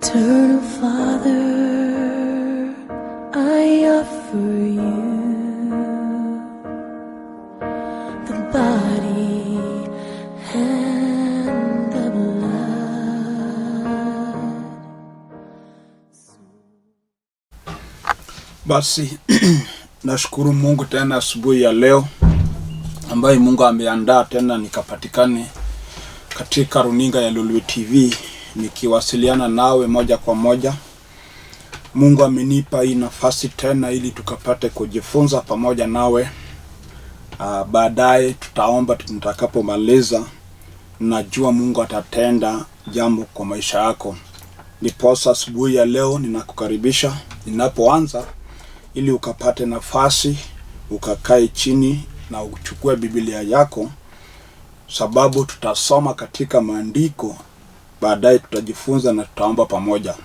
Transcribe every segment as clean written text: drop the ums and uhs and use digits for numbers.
Eternal Father, I offer you the body and the blood. Basi nashukuru Mungu tena asubuhi ya leo ambaye Mungu ameandaa tena nikapatikane katika runinga ya Lolwe TV nikiwasiliana nawe moja kwa moja. Mungu amenipa hii nafasi tena ili tukapate kujifunza pamoja nawe. Baadaye tutaomba tutakapomaliza. Najua Mungu atatenda jambo kwa maisha yako. Ndiposa asubuhi ya leo ninakukaribisha ninapoanza, ili ukapate nafasi ukakae chini na uchukue Biblia yako, sababu tutasoma katika maandiko, baadaye tutajifunza na tutaomba pamoja.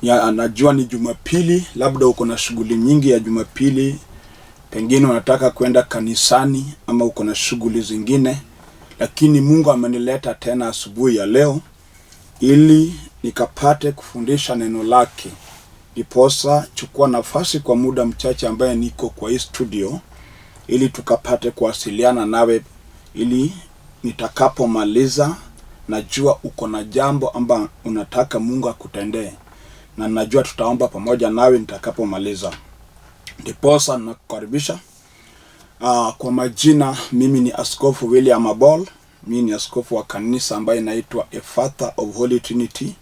Ya, najua ni Jumapili, labda uko na shughuli nyingi ya Jumapili, pengine unataka kwenda kanisani ama uko na shughuli zingine, lakini Mungu amenileta tena asubuhi ya leo ili nikapate kufundisha neno lake. Ndiposa chukua nafasi kwa muda mchache ambaye niko kwa hii studio, ili tukapate kuwasiliana nawe, ili nitakapomaliza, najua uko na jambo amba unataka Mungu akutendee, na najua tutaomba pamoja nawe nitakapomaliza. Ndiposa nakukaribisha. Kwa majina mimi ni Askofu William Abol. Mimi ni askofu wa kanisa ambaye inaitwa Efatha of Holy Trinity.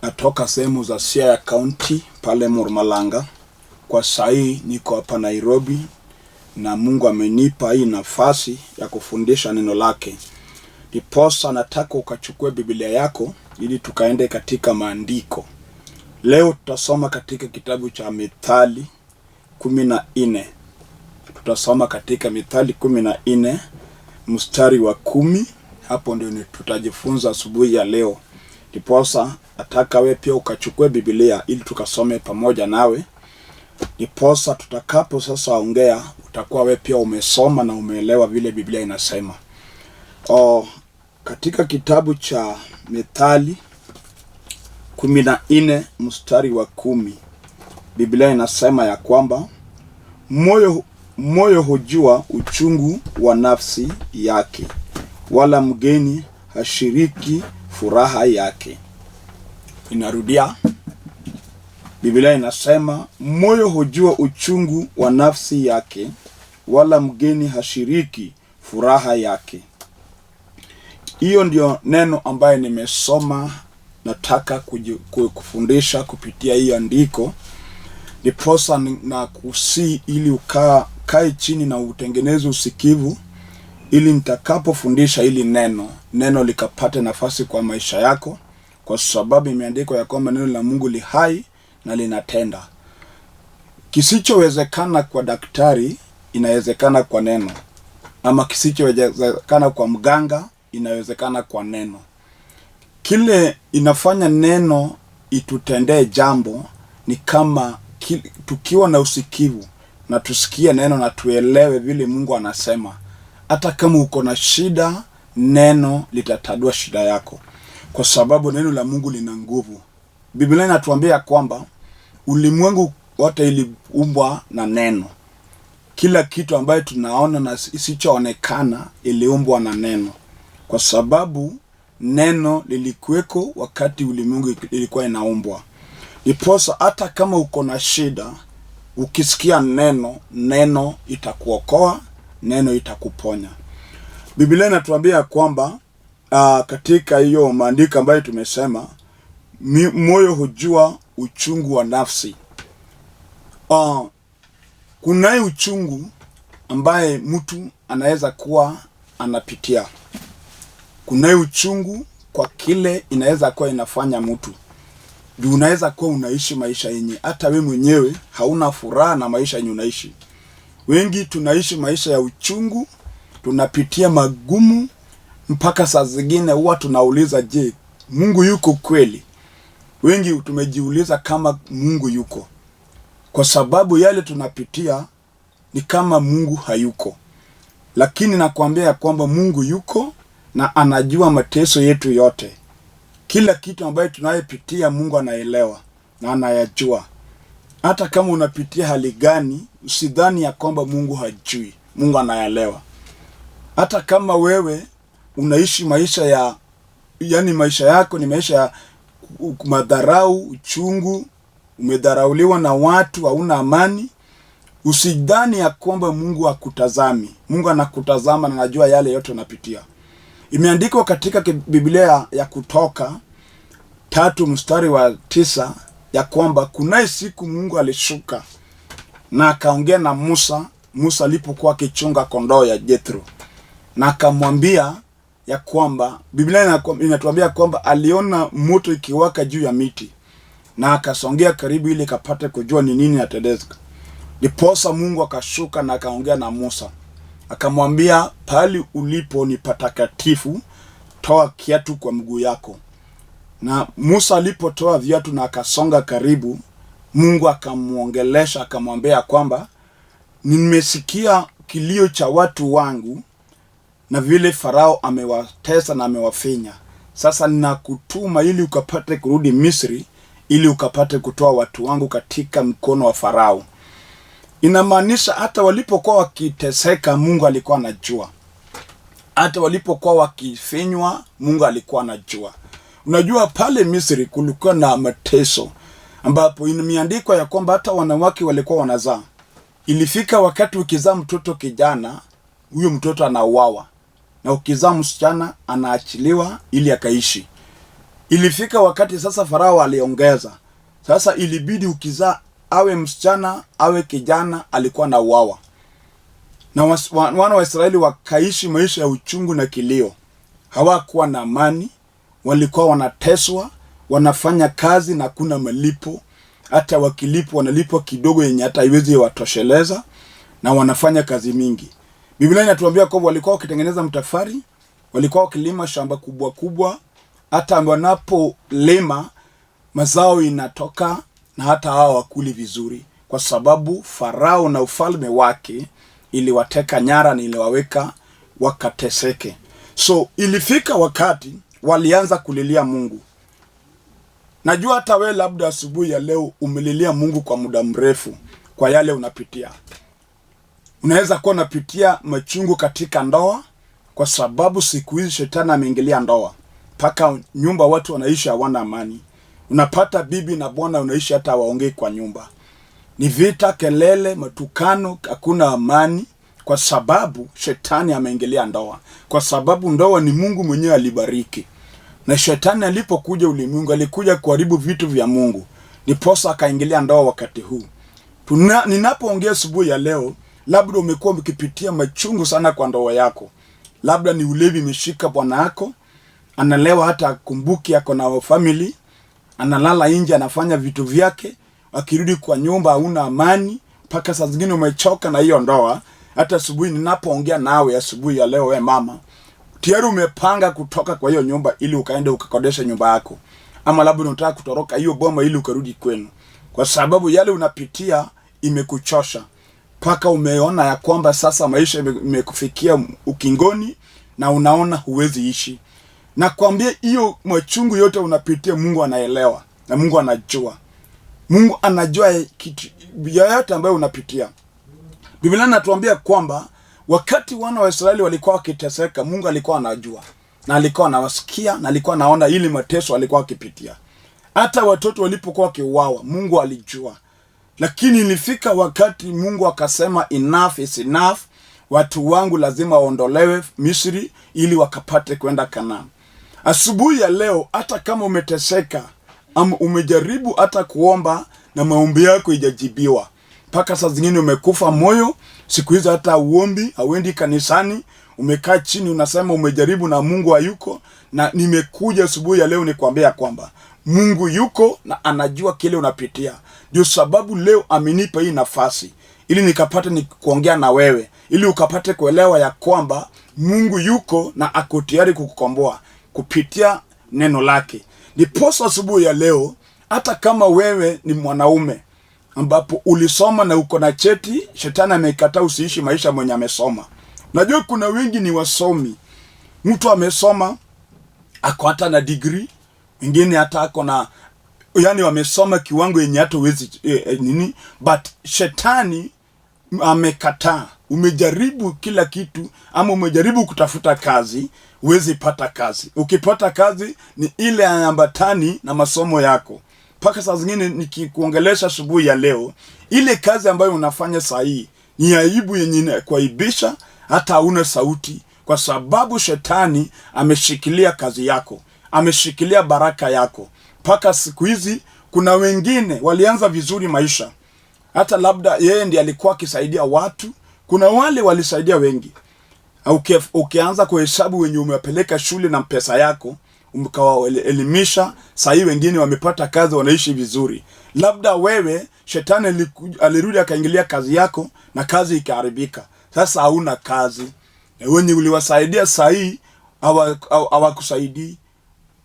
Natoka sehemu za Siaya County pale Murmalanga. Kwa sahii niko hapa Nairobi na Mungu amenipa hii nafasi ya kufundisha neno lake. Ndiposa nataka ukachukue Biblia yako ili tukaende katika maandiko. Leo tutasoma katika kitabu cha Mithali 14. Tutasoma katika Mithali 14 mstari wa 10. Hapo ndio tutajifunza asubuhi ya leo. Ndiposa nataka we pia ukachukue Biblia ili tukasome pamoja nawe. Ndiposa tutakapo sasa ongea utakuwa we pia umesoma na umeelewa vile Biblia inasema. Katika kitabu cha Mithali 14 mstari wa 10, Biblia inasema ya kwamba moyo hujua uchungu wa nafsi yake, wala mgeni hashiriki furaha yake. Inarudia, Biblia inasema moyo hujua uchungu wa nafsi yake, wala mgeni hashiriki furaha yake. Hiyo ndio neno ambaye nimesoma, nataka kufundisha kupitia hiyo andiko. Ndiposa na kusii ili ukae chini na utengeneze usikivu, ili nitakapofundisha hili neno, neno likapate nafasi kwa maisha yako, kwa sababu imeandikwa ya kwamba neno la Mungu li hai na linatenda. Kisichowezekana kwa daktari inawezekana kwa neno, ama kisichowezekana kwa mganga inawezekana kwa neno. Kile inafanya neno itutendee jambo ni kama tukiwa na usikivu na tusikie neno na tuelewe vile Mungu anasema. Hata kama uko na shida, neno litatatua shida yako, kwa sababu neno la Mungu lina nguvu. Biblia inatuambia kwamba ulimwengu wote iliumbwa na neno. Kila kitu ambayo tunaona na isichoonekana iliumbwa na neno, kwa sababu neno lilikuweko wakati ulimwengu ilikuwa inaumbwa. Ndiposa hata kama uko na shida, ukisikia neno, neno itakuokoa, neno itakuponya. Biblia inatuambia kwamba katika hiyo maandiko ambayo tumesema, moyo hujua uchungu wa nafsi. Kunaye uchungu ambaye mtu anaweza kuwa anapitia. Kunaye uchungu kwa kile inaweza kuwa inafanya mtu. Juu unaweza kuwa unaishi maisha yenye hata we mwenyewe hauna furaha na maisha yenye unaishi. Wengi tunaishi maisha ya uchungu, tunapitia magumu, mpaka saa zingine huwa tunauliza, je, Mungu yuko kweli? Wengi tumejiuliza kama Mungu yuko, kwa sababu yale tunapitia ni kama Mungu hayuko. Lakini nakwambia ya kwamba Mungu yuko na anajua mateso yetu yote. Kila kitu ambayo tunayepitia Mungu anaelewa na anayajua. Hata kama unapitia hali gani, usidhani ya kwamba Mungu hajui. Mungu anaelewa. Hata kama wewe unaishi maisha ya, yani maisha yako ni maisha ya madharau, uchungu, umedharauliwa na watu, hauna amani, usidhani ya kwamba Mungu hakutazami. Mungu anakutazama na anajua yale yote unapitia. Imeandikwa katika Biblia ya Kutoka 3 mstari wa 9 ya kwamba kunaye siku Mungu alishuka na akaongea na Musa, Musa alipokuwa akichunga kondoo ya Jethro, na akamwambia ya kwamba, Biblia inatuambia kwamba aliona moto ikiwaka juu ya miti na akasongea karibu ili kapate kujua ni nini inatendeka. Ndiposa Mungu akashuka na akaongea na Musa, akamwambia, pahali ulipo ni patakatifu, toa kiatu kwa mguu yako. Na Musa alipotoa viatu na akasonga karibu, Mungu akamuongelesha akamwambia kwamba nimesikia kilio cha watu wangu na vile Farao amewatesa na amewafinya. Sasa nakutuma ili ukapate kurudi Misri, ili ukapate kutoa watu wangu katika mkono wa Farao. Inamaanisha hata walipokuwa wakiteseka, Mungu alikuwa anajua. Hata walipokuwa wakifinywa, Mungu alikuwa anajua. Unajua pale Misri kulikuwa na mateso, ambapo imeandikwa ya kwamba hata wanawake walikuwa wanazaa. Ilifika wakati ukizaa mtoto kijana, huyo mtoto anauawa, na ukizaa msichana anaachiliwa ili akaishi. Ilifika wakati sasa Farao aliongeza, sasa ilibidi ukizaa awe msichana awe kijana, alikuwa anauawa. Na wana wa Israeli wakaishi maisha ya uchungu na kilio, hawakuwa na amani, walikuwa wanateswa, wanafanya kazi na hakuna malipo. Hata wakilipwa wanalipwa kidogo yenye hata haiwezi watosheleza, na wanafanya kazi mingi. Biblia inatuambia kwamba walikuwa wakitengeneza mtafari, walikuwa wakilima shamba kubwa kubwa, hata wanapolima mazao inatoka na hata hao wakuli vizuri, kwa sababu Farao na ufalme wake iliwateka nyara na iliwaweka wakateseke. So ilifika wakati walianza kulilia Mungu. Najua hata we labda asubuhi ya leo umelilia Mungu kwa muda mrefu kwa yale unapitia. Unaweza kuwa unapitia machungu katika ndoa, kwa sababu siku hizi shetani ameingilia ndoa mpaka nyumba watu wanaishi hawana amani. Unapata bibi na bwana unaishi hata hawaongei kwa nyumba, ni vita, kelele, matukano, hakuna amani, kwa sababu shetani ameingilia ndoa, kwa sababu ndoa ni Mungu mwenyewe alibariki, na shetani alipokuja ulimwengu alikuja kuharibu vitu vya Mungu, ndiposa akaingilia ndoa wakati huu. Ninapoongea asubuhi ya leo, labda umekuwa ukipitia machungu sana kwa ndoa yako, labda ni ulevi imeshika bwana yako, analewa hata akumbuki ako na family, analala nje, anafanya vitu vyake, akirudi kwa nyumba hauna amani, mpaka saa zingine umechoka na hiyo ndoa. Hata asubuhi ninapoongea nawe asubuhi ya leo, we mama, tayari umepanga kutoka kwa hiyo nyumba ili ukaende ukakodesha nyumba yako, ama labda unataka kutoroka hiyo boma ili ukarudi kwenu, kwa sababu yale unapitia imekuchosha mpaka umeona ya kwamba sasa maisha imekufikia ukingoni na unaona huwezi ishi. Nakwambia hiyo machungu yote unapitia, Mungu anaelewa na Mungu anajua. Mungu anajua kitu yoyote ambayo unapitia. Biblia inatuambia kwamba wakati wana wa Israeli walikuwa wakiteseka, Mungu alikuwa anajua na alikuwa anawasikia na alikuwa anaona ili mateso alikuwa akipitia. Hata watoto walipokuwa wakiuawa, Mungu alijua. Lakini ilifika wakati Mungu akasema enough is enough, watu wangu lazima waondolewe Misri ili wakapate kwenda Kanaani. Asubuhi ya leo, hata kama umeteseka ama umejaribu hata kuomba na maombi yako ijajibiwa, mpaka saa zingine umekufa moyo, siku hizo hata uombi, hauendi kanisani, umekaa chini unasema umejaribu na Mungu hayuko. Na nimekuja asubuhi ya leo nikwambia kwamba Mungu yuko na anajua kile unapitia. Ndio sababu leo amenipa hii nafasi ili nikapate ni kuongea na wewe, ili ukapate kuelewa ya kwamba Mungu yuko na ako tayari kukukomboa kupitia neno lake. Ndiposa asubuhi ya leo, hata kama wewe ni mwanaume ambapo ulisoma na uko na cheti, shetani amekataa usiishi maisha mwenye amesoma. Najua kuna wengi ni wasomi, mtu amesoma ako hata na degree, Wengine hata ako na, yani wamesoma kiwango yenye hata huwezi nini, but shetani amekataa. Umejaribu kila kitu, ama umejaribu kutafuta kazi, huwezi pata kazi. Ukipata kazi ni ile ambatani na masomo yako. Mpaka saa zingine nikikuongelesha asubuhi ya leo, ile kazi ambayo unafanya saa hii ni aibu yenye inakuaibisha, hata hauna sauti, kwa sababu shetani ameshikilia kazi yako, ameshikilia baraka yako. Mpaka siku hizi kuna wengine walianza vizuri maisha, hata labda yeye ndiye alikuwa akisaidia watu. Kuna wale walisaidia wengi. Ukianza kuhesabu wenye umewapeleka shule na pesa yako, ukawaelimisha, sahii wengine wamepata kazi, wanaishi vizuri. Labda wewe shetani alirudi akaingilia kazi yako na kazi ikaharibika, sasa hauna kazi. Na wenye uliwasaidia sahii hawakusaidii,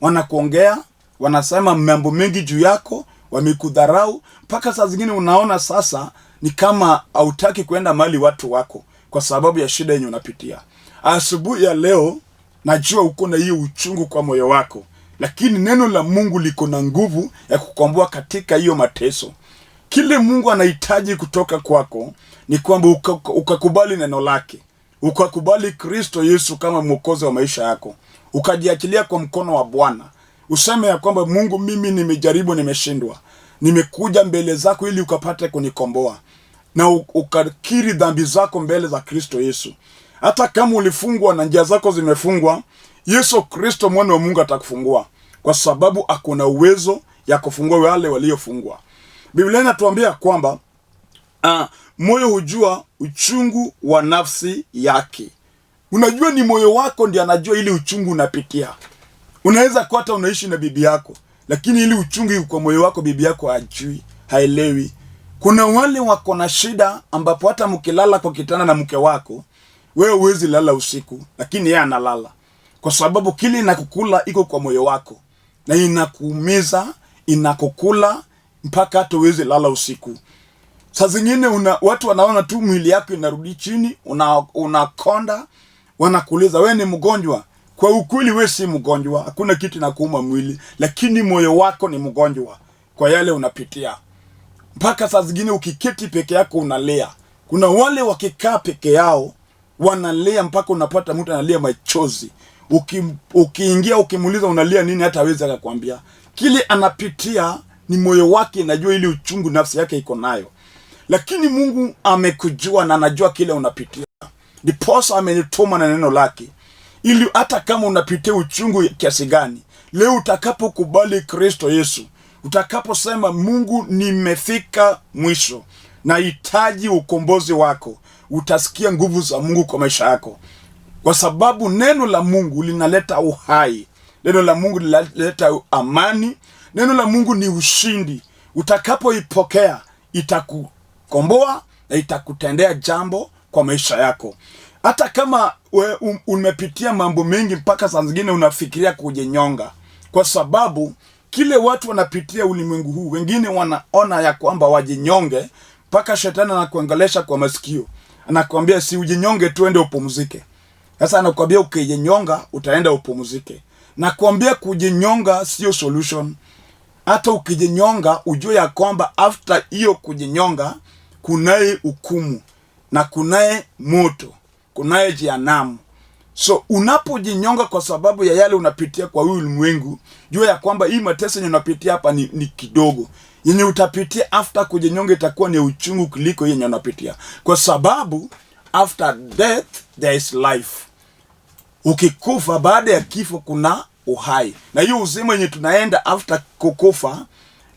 wanakuongea, wanasema mambo mengi juu yako, wamekudharau mpaka saa zingine unaona sasa ni kama hautaki kwenda mahali watu wako kwa sababu ya shida yenye unapitia. Asubuhi ya leo najua uko na hiyo uchungu kwa moyo wako, lakini neno la Mungu liko na nguvu ya kukomboa katika hiyo mateso. Kile Mungu anahitaji kutoka kwako ni kwamba ukakubali neno lake, ukakubali Kristo Yesu kama mwokozi wa maisha yako, ukajiachilia kwa mkono wa Bwana, useme ya kwamba Mungu, mimi nimejaribu, nimeshindwa, nimekuja mbele zako ili ukapate kunikomboa, na ukakiri dhambi zako mbele za Kristo Yesu. Hata kama ulifungwa na njia zako zimefungwa, Yesu Kristo mwana wa Mungu atakufungua, kwa sababu akona uwezo ya kufungua wale waliofungwa. Biblia inatuambia kwamba moyo hujua uchungu wa nafsi yake. Unajua ni moyo wako ndiye anajua ili uchungu unapitia. Unaweza kuwa hata unaishi na bibi yako, lakini ili uchungu iko kwa moyo wako, bibi yako hajui, haelewi. Kuna wale wako na shida ambapo hata mkilala kwa kitanda na mke wako, wewe huwezi lala usiku, lakini yeye analala. Kwa sababu kile inakukula iko kwa moyo wako, na inakuumiza, inakukula mpaka hata huwezi lala usiku. Saa zingine watu wanaona tu mwili yako inarudi chini, unakonda, wanakuuliza wewe ni mgonjwa. Kwa ukweli wewe si mgonjwa, hakuna kitu inakuuma mwili, lakini moyo wako ni mgonjwa kwa yale unapitia. Mpaka saa zingine ukiketi peke yako unalia. Kuna wale wakikaa peke yao wanalia mpaka unapata mtu analia machozi. Ukiingia ukimuuliza unalia nini, hata hawezi akakwambia. Kile anapitia ni moyo wake, inajua ile uchungu nafsi yake iko nayo. Lakini Mungu amekujua na anajua kile unapitia. Ndiposa amenituma na neno lake, ili hata kama unapitia uchungu kiasi gani, leo utakapokubali Kristo Yesu, utakaposema Mungu, nimefika mwisho, nahitaji ukombozi wako, utasikia nguvu za Mungu kwa maisha yako. Kwa sababu neno la Mungu linaleta uhai, neno la Mungu linaleta amani, neno la Mungu ni ushindi. Utakapoipokea itakukomboa na itakutendea jambo kwa maisha yako. Hata kama umepitia mambo mengi mpaka saa zingine unafikiria kujinyonga, kwa sababu kile watu wanapitia ulimwengu huu, wengine wanaona ya kwamba wajinyonge, mpaka shetani anakuongelesha kwa masikio, anakuambia si ujinyonge tu, ende upumzike. Sasa anakuambia ukijinyonga utaenda upumzike. Nakuambia kujinyonga sio solution. Hata ukijinyonga ujue ya kwamba after hiyo kujinyonga kunaye hukumu na kunaye moto, kunaye jehanamu. So unapojinyonga kwa sababu ya yale unapitia kwa huu ulimwengu, jua ya kwamba hii mateso yenye unapitia hapa ni kidogo. Yenye utapitia after kujinyonga itakuwa ni uchungu kuliko yenye unapitia. Kwa sababu after death there is life. Ukikufa, baada ya kifo kuna uhai. Na hiyo uzima yenye tunaenda after kukufa,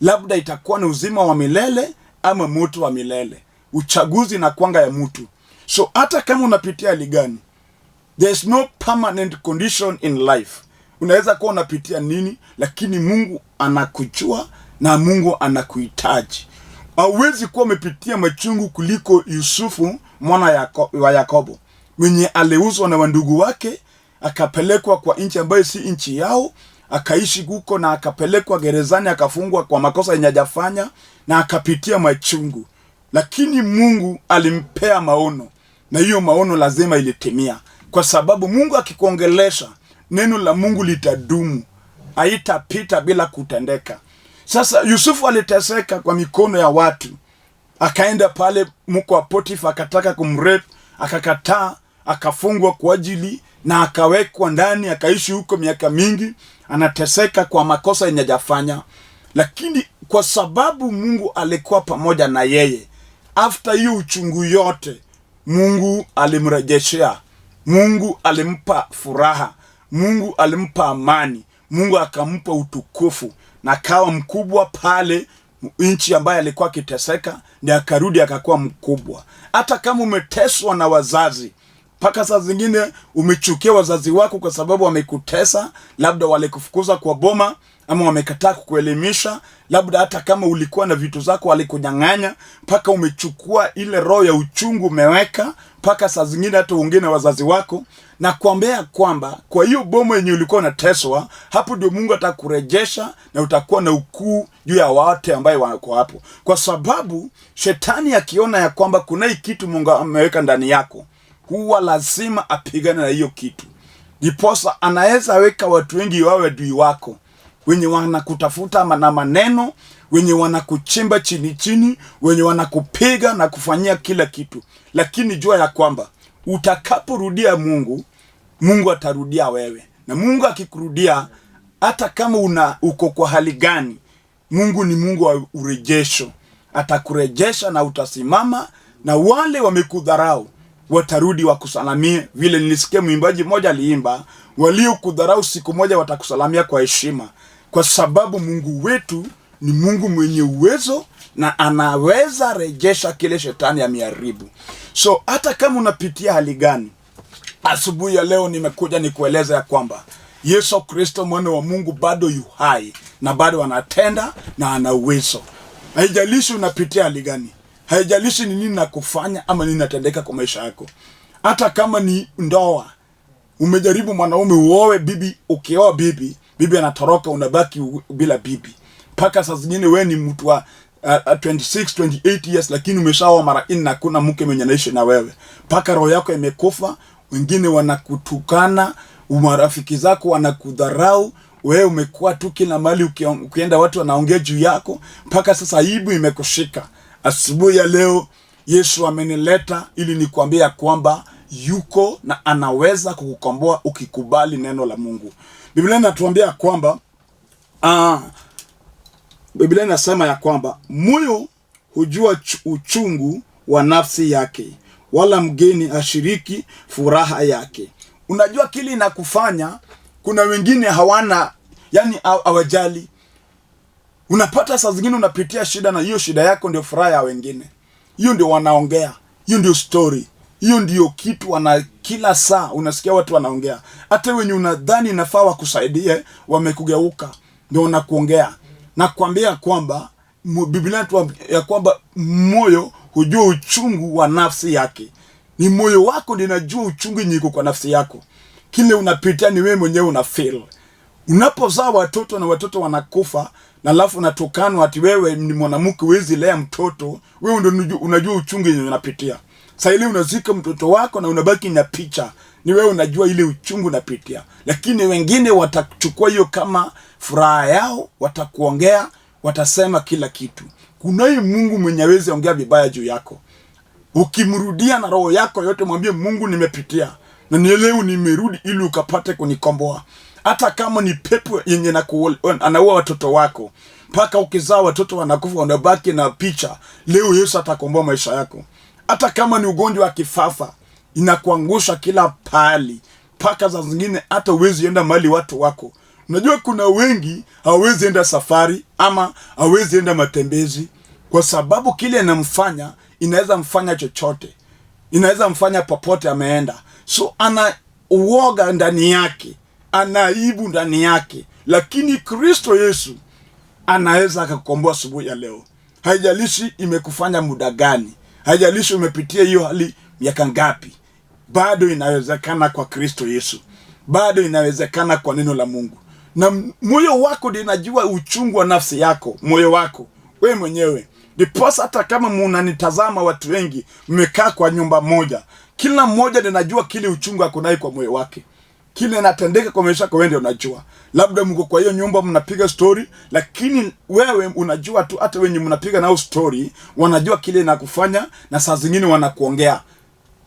labda itakuwa ni uzima wa milele ama moto wa milele. Uchaguzi na kwanga ya mtu. So hata kama unapitia hali gani, there is no permanent condition in life. Unaweza kuwa unapitia nini, lakini Mungu anakujua na Mungu anakuhitaji. Hauwezi kuwa umepitia machungu kuliko Yusufu mwana wa Yakobo, mwenye aliuzwa na wandugu wake, akapelekwa kwa nchi ambayo si nchi yao, akaishi huko na akapelekwa gerezani, akafungwa kwa makosa yenye hajafanya na akapitia machungu. Lakini Mungu alimpea maono, na hiyo maono lazima ilitimia. Kwa sababu Mungu akikuongelesha, neno la Mungu litadumu. haitapita bila kutendeka. Sasa Yusufu aliteseka kwa mikono ya watu, akaenda pale mko wa Potifa akataka kumrape, akakataa, akafungwa kwa ajili na akawekwa ndani, akaishi huko miaka mingi, anateseka kwa makosa yenye hajafanya, lakini kwa sababu Mungu alikuwa pamoja na yeye, after hiyo uchungu yote, Mungu alimrejeshea, Mungu alimpa furaha, Mungu alimpa amani, Mungu akampa utukufu na akawa mkubwa pale nchi ambaye alikuwa akiteseka, ndiye akarudi akakuwa mkubwa. Hata kama umeteswa na wazazi, mpaka saa zingine umechukia wazazi wako kwa sababu wamekutesa, labda walikufukuza kwa boma ama wamekataa kukuelimisha, labda hata kama ulikuwa na vitu zako walikunyang'anya, mpaka umechukua ile roho ya uchungu umeweka, mpaka saa zingine hata wengine wazazi wako, na kuambia kwamba kwa hiyo boma yenye ulikuwa unateswa, hapo ndio Mungu atakurejesha na utakuwa na ukuu juu ya wote ambaye wako hapo, kwa sababu shetani akiona ya kwamba kuna hii kitu Mungu ameweka ndani yako, huwa lazima apigane na hiyo kitu. Ndiposa anaweza weka watu wengi wawe adui wako, wenye wanakutafuta na maneno, wenye wanakuchimba chini chini, wenye wanakupiga na kufanyia kila kitu. Lakini jua ya kwamba utakaporudia Mungu, Mungu atarudia wewe, na Mungu akikurudia, hata kama una uko kwa hali gani, Mungu ni Mungu wa urejesho, atakurejesha na utasimama, na wale wamekudharau watarudi wakusalamie. Vile nilisikia mwimbaji mmoja aliimba, waliokudharau siku moja watakusalamia kwa heshima, kwa sababu Mungu wetu ni Mungu mwenye uwezo na anaweza rejesha kile shetani ameharibu. So hata kama unapitia hali gani, asubuhi ya leo nimekuja nikueleza ya kwamba Yesu Kristo mwana wa Mungu bado yu hai na bado anatenda na ana uwezo. Haijalishi unapitia hali gani, haijalishi ni nini nakufanya ama nini natendeka kwa maisha yako, hata kama ni ndoa umejaribu mwanaume uoe bibi, ukioa bibi, bibi anatoroka, unabaki bila bibi. Mpaka saa zingine we ni mtu wa 26 28 years, lakini umeshaoa mara nne na hakuna mke mwenye anaishi na wewe, mpaka roho yako imekufa. Wengine wanakutukana, marafiki zako wanakudharau, wewe umekuwa tu kila mahali ukienda watu wanaongea juu yako, mpaka sasa aibu imekushika. Asubuhi ya leo Yesu amenileta ili nikuambie ya kwamba yuko na anaweza kukukomboa ukikubali neno la Mungu. Biblia inatuambia kwamba Biblia inasema ya kwamba moyo hujua uchungu wa nafsi yake, wala mgeni ashiriki furaha yake. Unajua kile inakufanya, kuna wengine hawana, yani hawajali. Unapata saa zingine unapitia shida, na hiyo shida yako ndio furaha ya wengine. Hiyo ndio wanaongea, hiyo ndio story, hiyo ndio kitu wana kila saa unasikia watu wanaongea. Hata wenye unadhani inafaa wakusaidie wamekugeuka, ndio wanakuongea na kuambia kwamba Biblia inatuambia ya kwamba moyo hujua uchungu wa nafsi yake. Ni moyo wako ndio inajua uchungu yenye iko kwa nafsi yako. Kile unapitia ni wewe mwenyewe una feel. Unapozaa watoto na watoto wanakufa, na alafu unatukanwa ati wewe ni mwanamke huwezi lea mtoto, wewe ndio unajua uchungu yenye unapitia. Saa ile unazika mtoto wako na unabaki na picha, ni wewe unajua ile uchungu unapitia. Lakini wengine watachukua hiyo kama furaha yao, watakuongea, watasema kila kitu. Kunaye Mungu mwenye hawezi ongea vibaya juu yako. Ukimrudia na roho yako yote, mwambie Mungu, nimepitia na ni leo nimerudi ili ukapate kunikomboa. Hata kama ni pepo yenye anaua watoto wako, mpaka ukizaa watoto wanakufa, wanabaki na picha, leo Yesu atakomboa maisha yako. Hata kama ni ugonjwa wa kifafa inakuangusha kila pahali, mpaka saa zingine hata huwezi enda mahali watu wako. Unajua kuna wengi hawawezi enda safari ama hawawezi enda matembezi, kwa sababu kile inamfanya inaweza mfanya chochote, inaweza mfanya popote ameenda. So ana uoga ndani yake, ana aibu ndani yake, lakini Kristo Yesu anaweza akakukomboa asubuhi ya leo. Haijalishi imekufanya muda gani, haijalishi umepitia hiyo hali miaka ngapi, bado inawezekana kwa Kristo Yesu, bado inawezekana kwa neno la Mungu. Na moyo wako ndio inajua uchungu wa nafsi yako, moyo wako wewe mwenyewe. Ndiposa hata kama mnanitazama watu wengi, mmekaa kwa nyumba moja, kila mmoja ndiye anajua kile uchungu ako nayo kwa moyo wake. Kile inatendeka kwa maisha yako wewe ndio unajua. Labda mko kwa hiyo nyumba mnapiga story, lakini wewe unajua tu, hata wenye mnapiga nao story wanajua kile inakufanya, na saa zingine wanakuongea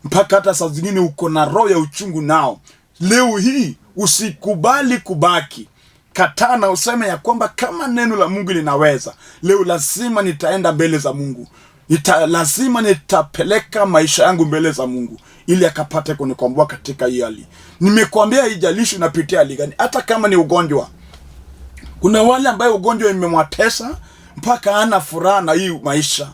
mpaka hata saa zingine uko na roho ya uchungu nao. Leo hii usikubali kubaki. Kataa na useme ya kwamba kama neno la Mungu linaweza, leo lazima nitaenda mbele za Mungu. Lazima nitapeleka maisha yangu mbele za Mungu ili akapate kunikomboa katika hii hali. Nimekuambia haijalishi unapitia hali gani, hata kama ni ugonjwa. Kuna wale ambaye ugonjwa imemwatesa mpaka hana furaha na hii maisha.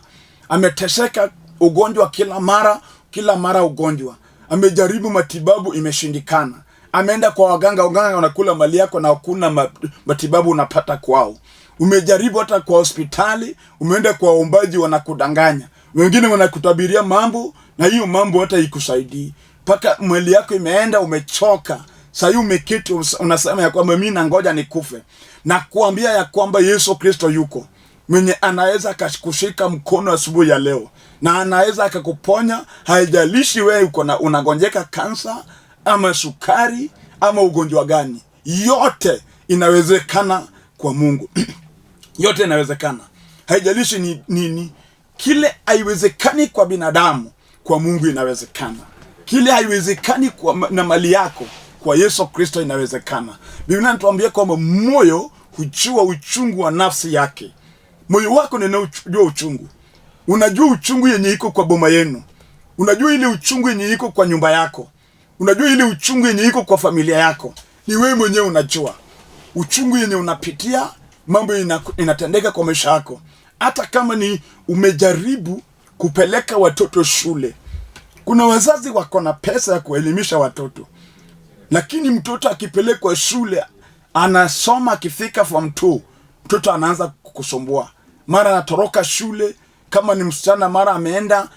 Ameteseka ugonjwa kila mara, kila mara ugonjwa. Amejaribu matibabu imeshindikana. Ameenda kwa waganga, waganga wanakula mali yako na hakuna matibabu unapata kwao. Umejaribu hata kwa hospitali, umeenda kwa waombaji wanakudanganya. Wengine wanakutabiria mambo na hiyo mambo hata ikusaidii. Mpaka mwili yako imeenda, umechoka. Sasa umeketi unasema ya kwamba mimi nangoja nikufe. Na kuambia ya kwamba Yesu Kristo yuko, mwenye anaweza akakushika mkono asubuhi ya leo na anaweza akakuponya. Haijalishi wewe uko na unagonjeka kansa ama sukari ama ugonjwa gani, yote inawezekana kwa Mungu. Yote inawezekana. Haijalishi ni nini. Kile haiwezekani kwa binadamu, kwa Mungu inawezekana. Kile haiwezekani kwa na mali yako, kwa Yesu Kristo inawezekana. Biblia inatuambia kwamba moyo hujua uchungu wa nafsi yake. Moyo wako ndio unajua uchungu. Unajua uchungu yenye iko kwa boma yenu. Unajua ile uchungu yenye iko kwa nyumba yako. Unajua ile uchungu yenye iko kwa familia yako. Ni wewe mwenyewe unajua uchungu yenye unapitia, mambo inatendeka kwa maisha yako. Hata kama ni umejaribu kupeleka watoto shule. Kuna wazazi wako na pesa ya kuelimisha watoto, lakini mtoto akipelekwa shule anasoma, akifika form 2 mtoto anaanza kukusumbua. Mara anatoroka shule, kama ni msichana mara ameenda,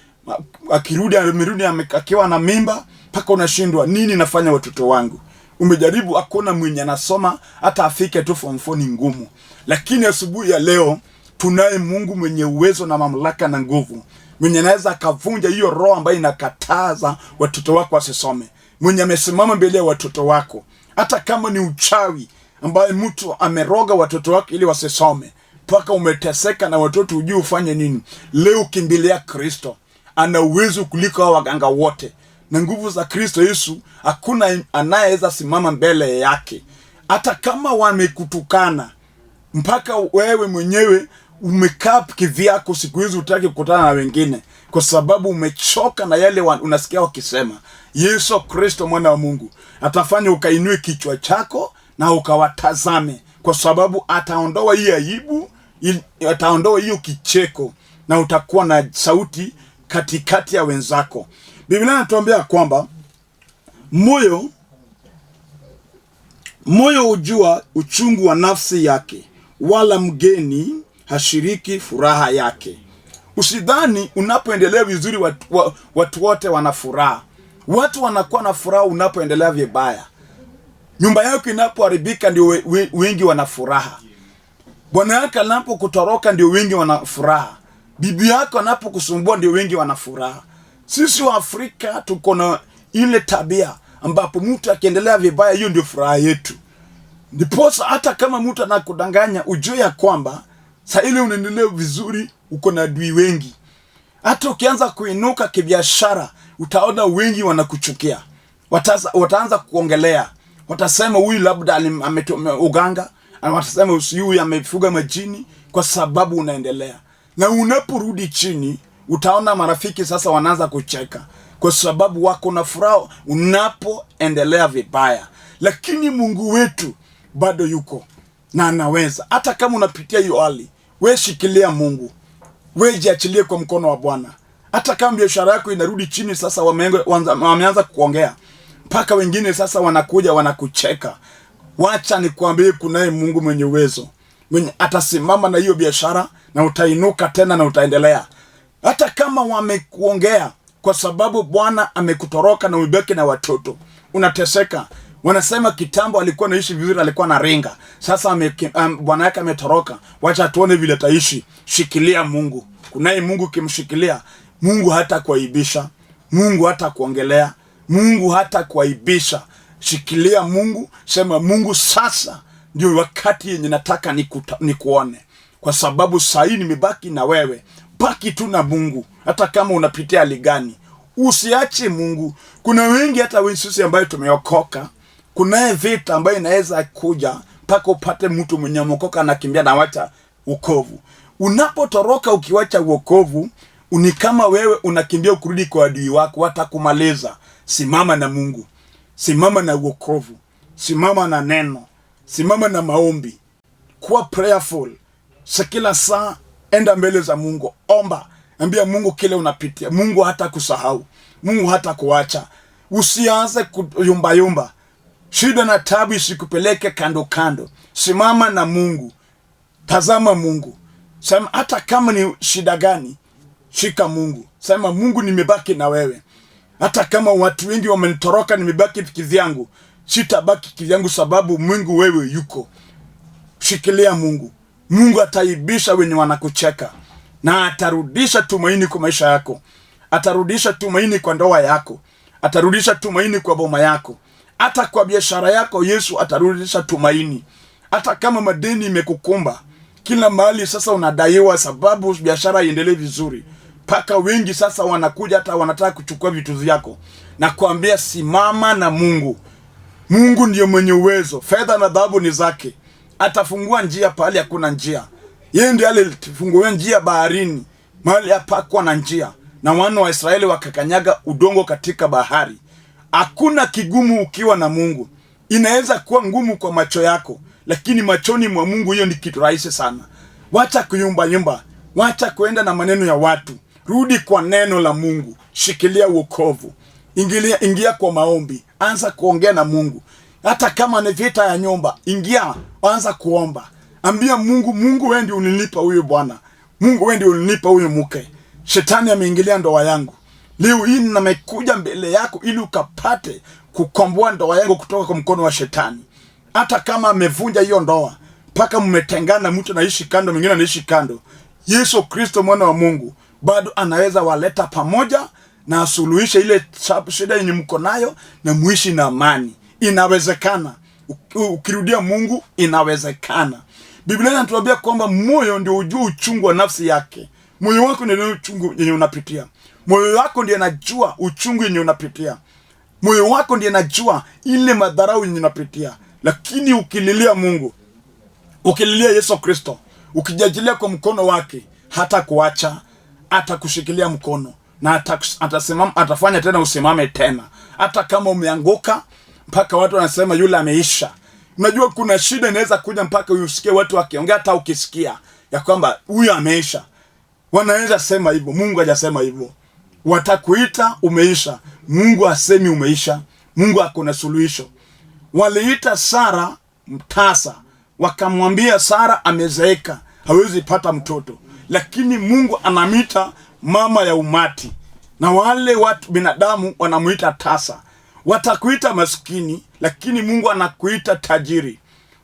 akirudi amerudi akiwa na mimba, mpaka unashindwa nini nafanya watoto wangu. Umejaribu, hakuna mwenye anasoma hata afike tu form 4 ni ngumu. Lakini asubuhi ya leo tunaye Mungu mwenye uwezo na mamlaka na nguvu, mwenye anaweza akavunja hiyo roho ambayo inakataza watoto wako wasisome, mwenye amesimama mbele ya watoto wako, hata kama ni uchawi ambaye mtu ameroga watoto wako ili wasisome, mpaka umeteseka na watoto hujui ufanye nini. Leo kimbilia Kristo, ana uwezo kuliko hao waganga wote, na nguvu za Kristo Yesu hakuna anayeweza simama mbele yake. Hata kama wamekutukana mpaka wewe mwenyewe umekaa kivyako, siku hizi hutaki kukutana na wengine kwa sababu umechoka na yale unasikia wakisema, Yesu Kristo mwana wa Mungu atafanya ukainue kichwa chako na ukawatazame, kwa sababu ataondoa hii aibu, ataondoa hiyo kicheko, na utakuwa na sauti katikati ya wenzako. Biblia inatuambia kwamba moyo hujua uchungu wa nafsi yake, wala mgeni hashiriki furaha yake. Usidhani unapoendelea vizuri watu wote wana furaha. Watu wanakuwa na furaha unapoendelea vibaya. Nyumba yako inapoharibika ndio wengi wana furaha. Bwana yako anapokutoroka ndio wengi wana furaha. Bibi yako anapokusumbua ndio wengi wana furaha. Sisi wa Afrika tuko na ile tabia ambapo mtu akiendelea vibaya hiyo ndio furaha yetu. Ndiposa hata kama mtu anakudanganya ujue ya kwamba saa ile unaendelea vizuri uko na adui wengi. Hata ukianza kuinuka kibiashara utaona wengi wanakuchukia. Wataanza kuongelea. Watasema huyu labda ametumia uganga, watasema huyu amefuga majini, kwa sababu unaendelea. Na unaporudi chini utaona marafiki sasa wanaanza kucheka kwa sababu wako na furaha unapoendelea vibaya. Lakini Mungu wetu bado yuko na anaweza. Hata kama unapitia hiyo hali, we shikilia Mungu, we jiachilie kwa mkono wa Bwana. Hata kama biashara yako inarudi chini sasa, wameanza kuongea mpaka wengine sasa wanakuja wanakucheka, wacha nikwambie, kunaye Mungu mwenye uwezo, mwenye atasimama na hiyo biashara na utainuka tena na utaendelea. Hata kama wamekuongea kwa sababu Bwana amekutoroka na umebaki na watoto, unateseka. Wanasema kitambo alikuwa anaishi vizuri, alikuwa na ringa. Sasa bwana yake ametoroka, wacha tuone vile ataishi. Shikilia Mungu. Kunaye Mungu, ukimshikilia Mungu hata kuaibisha, Mungu hata kuongelea, Mungu hata kuaibisha. Shikilia Mungu, sema Mungu, sasa ndio wakati yenye nataka nikuone, kwa sababu saa hii nimebaki na wewe. Baki tu na Mungu, hata kama unapitia hali gani, usiache Mungu. Kuna wengi hata sisi ambayo tumeokoka, kunaye vita ambayo inaweza kuja mpaka upate mtu mwenye ameokoka anakimbia na wacha wokovu. Unapotoroka ukiwacha wokovu, ni kama wewe unakimbia kurudi kwa adui wako, watakumaliza. Simama na Mungu, simama na wokovu, simama na neno, simama na maombi, kuwa prayerful kila saa, enda mbele za Mungu, omba, ambia Mungu kile unapitia. Mungu hata kusahau, Mungu hata kuacha. Usianze kuyumbayumba, shida na tabu isikupeleke kando kando. Simama na Mungu, tazama Mungu, sema hata kama ni shida gani, shika Mungu, sema Mungu, nimebaki na wewe. Hata kama watu wengi wamenitoroka, nimebaki kivyangu, sitabaki kivyangu, sababu Mungu wewe yuko. Shikilia Mungu. Mungu ataibisha wenye wanakucheka na atarudisha tumaini kwa maisha yako, atarudisha tumaini kwa ndoa yako, atarudisha tumaini kwa boma yako, hata kwa biashara yako. Yesu atarudisha tumaini, hata kama madeni imekukumba kila mahali, sasa unadaiwa sababu biashara iendelee vizuri, mpaka wengi sasa wanakuja hata wanataka kuchukua vitu vyako, na kuambia simama na Mungu. Mungu ndiyo mwenye uwezo, fedha na dhahabu ni zake. Atafungua njia pahali hakuna njia. Yeye ndiye alifungua njia baharini, mahali hapakuwa na njia, na wana wa Israeli wakakanyaga udongo katika bahari. Hakuna kigumu ukiwa na Mungu. Inaweza kuwa ngumu kwa macho yako, lakini machoni mwa Mungu hiyo ni kitu rahisi sana. Wacha kuyumba yumba, wacha kuenda na maneno ya watu, rudi kwa neno la Mungu, shikilia wokovu, ingia kwa maombi, anza kuongea na Mungu. Hata kama ni vita ya nyumba, ingia, anza kuomba, ambia Mungu, Mungu wewe ndiye ulinipa huyu bwana, Mungu wewe ndiye ulinipa huyu mke, shetani ameingilia ndoa yangu. Leo hii nimekuja mbele yako ili ukapate kukomboa ndoa yangu kutoka kwa mkono wa shetani. Hata kama amevunja hiyo ndoa, mpaka mmetengana, mtu anaishi kando, mwingine anaishi kando, Yesu Kristo mwana wa Mungu bado anaweza waleta pamoja na asuluhishe ile shida yenye mko nayo na muishi na amani. Inawezekana. Ukirudia Mungu inawezekana. Biblia inatuambia kwamba moyo ndio ujua uchungu wa nafsi yake. Moyo wako ndio uchungu yenye unapitia. Moyo wako ndiye anajua uchungu yenye unapitia. Moyo wako ndiye anajua ile madharau yenye unapitia. Lakini ukililia Mungu, ukililia Yesu Kristo, ukijajilia kwa mkono wake, hata kuacha, atakushikilia mkono na atasimama, atafanya tena usimame tena. Hata kama umeanguka mpaka watu wanasema yule ameisha. Unajua kuna shida inaweza kuja mpaka usikie watu wakiongea, hata ukisikia ya kwamba huyu ameisha. Wanaweza sema hivyo, Mungu hajasema hivyo. Watakuita umeisha, Mungu hasemi umeisha. Mungu ako na suluhisho. Waliita Sara mtasa, wakamwambia Sara amezeeka, hawezi pata mtoto. Lakini Mungu anamwita mama ya umati, na wale watu binadamu wanamuita tasa. Watakuita maskini, lakini Mungu anakuita tajiri.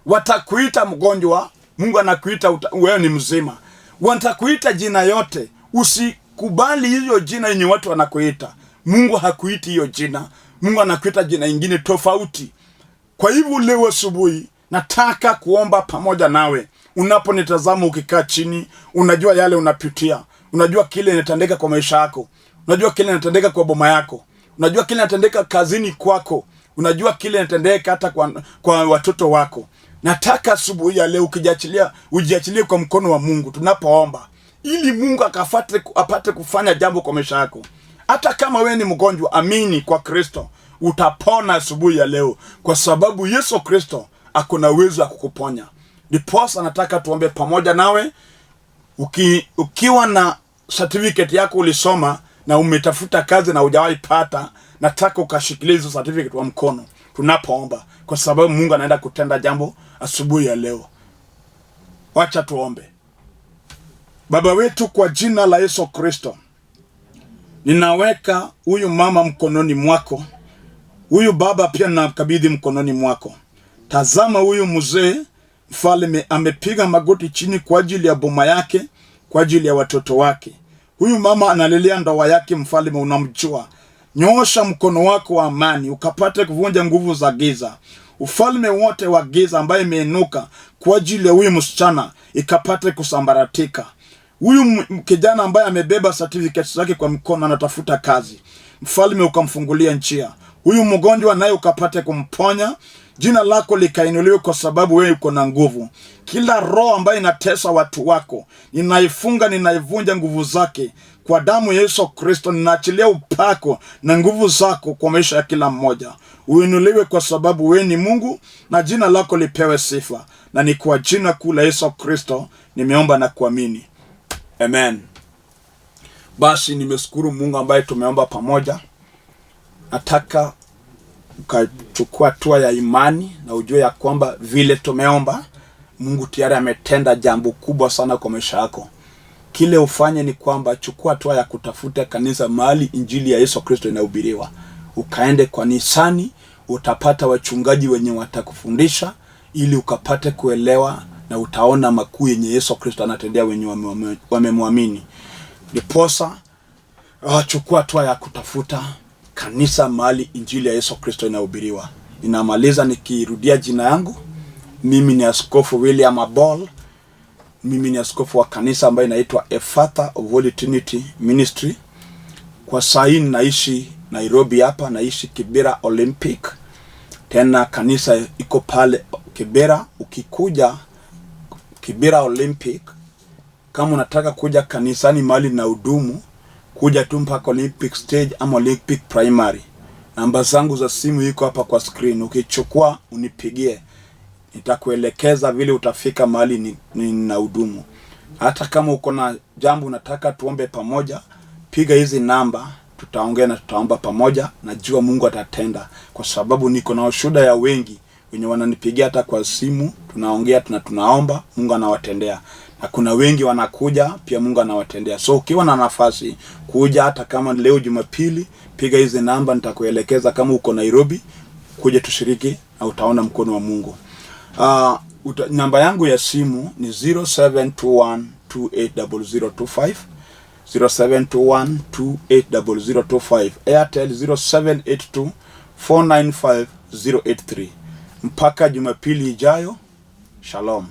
Watakuita mgonjwa, Mungu anakuita wewe ni mzima. Watakuita jina yote, usikubali hiyo jina yenye watu wanakuita. Mungu hakuiti hiyo jina, Mungu anakuita jina ingine tofauti. Kwa hivyo leo asubuhi nataka kuomba pamoja nawe. Unaponitazama ukikaa chini, unajua yale unapitia, unajua kile inatendeka kwa maisha yako, unajua kile inatendeka kwa boma yako, unajua kile inatendeka kazini kwako, unajua kile inatendeka hata kwa watoto wako. Nataka asubuhi ya leo ujiachilie kwa mkono wa Mungu tunapoomba, ili Mungu apate kufanya jambo kwa maisha yako. Hata kama wewe ni mgonjwa, amini kwa Kristo, utapona asubuhi ya leo, kwa sababu Yesu Kristo ako na uwezo wa kukuponya. Ndiposa nataka tuombe pamoja nawe. Ukiwa na certificate yako ulisoma na umetafuta kazi na hujawahi pata, nataka ukashikilie hizo certificate kwa mkono tunapoomba, kwa sababu Mungu anaenda kutenda jambo asubuhi ya leo. Wacha tuombe. Baba wetu, kwa jina la Yesu Kristo, ninaweka huyu mama mkononi mwako, huyu baba pia ninamkabidhi mkononi mwako. Tazama huyu mzee mfalme amepiga magoti chini kwa ajili ya boma yake, kwa ajili ya watoto wake. Huyu mama analilia ndoa yake, mfalme unamjua. Nyoosha mkono wako wa amani ukapate kuvunja nguvu za giza. Ufalme wote wa giza ambaye imeinuka kwa ajili ya huyu msichana ikapate kusambaratika. Huyu kijana ambaye amebeba certificates zake kwa mkono anatafuta kazi, mfalme ukamfungulia njia. Huyu mgonjwa naye ukapate kumponya, jina lako likainuliwe, kwa sababu wewe uko na nguvu. Kila roho ambayo inatesa watu wako ninaifunga, ninaivunja nguvu zake kwa damu ya Yesu Kristo. Ninaachilia upako na nguvu zako kwa maisha ya kila mmoja. Uinuliwe kwa sababu wewe ni Mungu na jina lako lipewe sifa, na ni kwa jina kuu la Yesu Kristo nimeomba na kuamini, amen. Basi nimeshukuru Mungu ambaye tumeomba pamoja. Nataka ukachukua hatua ya imani na ujue ya kwamba vile tumeomba, Mungu tayari ametenda jambo kubwa sana kwa maisha yako. Kile ufanye ni kwamba chukua hatua ya kutafuta kanisa mahali injili ya Yesu Kristo inahubiriwa, ukaende kanisani, utapata wachungaji wenye watakufundisha ili ukapate kuelewa na utaona makuu yenye Yesu Kristo anatendea wenye wamemwamini. Ndiposa chukua hatua ya kutafuta kanisa mahali injili ya Yesu Kristo inahubiriwa. Inamaliza nikirudia jina yangu, mimi ni Askofu William Abol. Mimi ni askofu wa kanisa ambayo inaitwa Efatha of Holy Trinity Ministry. Kwa saa hii naishi Nairobi hapa, naishi Kibera Olympic. Tena kanisa iko pale Kibera. Ukikuja Kibera Olympic, kama unataka kuja kanisani mahali na hudumu, kuja tu mpaka Olympic stage ama Olympic Primary. Namba zangu za simu iko hapa kwa screen, ukichukua unipigie, nitakuelekeza vile utafika mahali ninahudumu. Hata kama uko na jambo unataka tuombe pamoja, piga hizi namba, tutaongea na tutaomba pamoja. Najua Mungu atatenda, kwa sababu niko na ushuhuda ya wengi wenye wananipigia hata kwa simu, tunaongea tunaomba, Mungu anawatendea. Na kuna wengi wanakuja pia, Mungu anawatendea. So ukiwa na nafasi kuja, hata kama leo Jumapili, piga hizi namba, nitakuelekeza. Kama uko Nairobi, kuja tushiriki na utaona mkono wa Mungu. Namba yangu ya simu ni 0721280025, 0721280025, Airtel 0782495083. Mpaka Jumapili ijayo, shalom.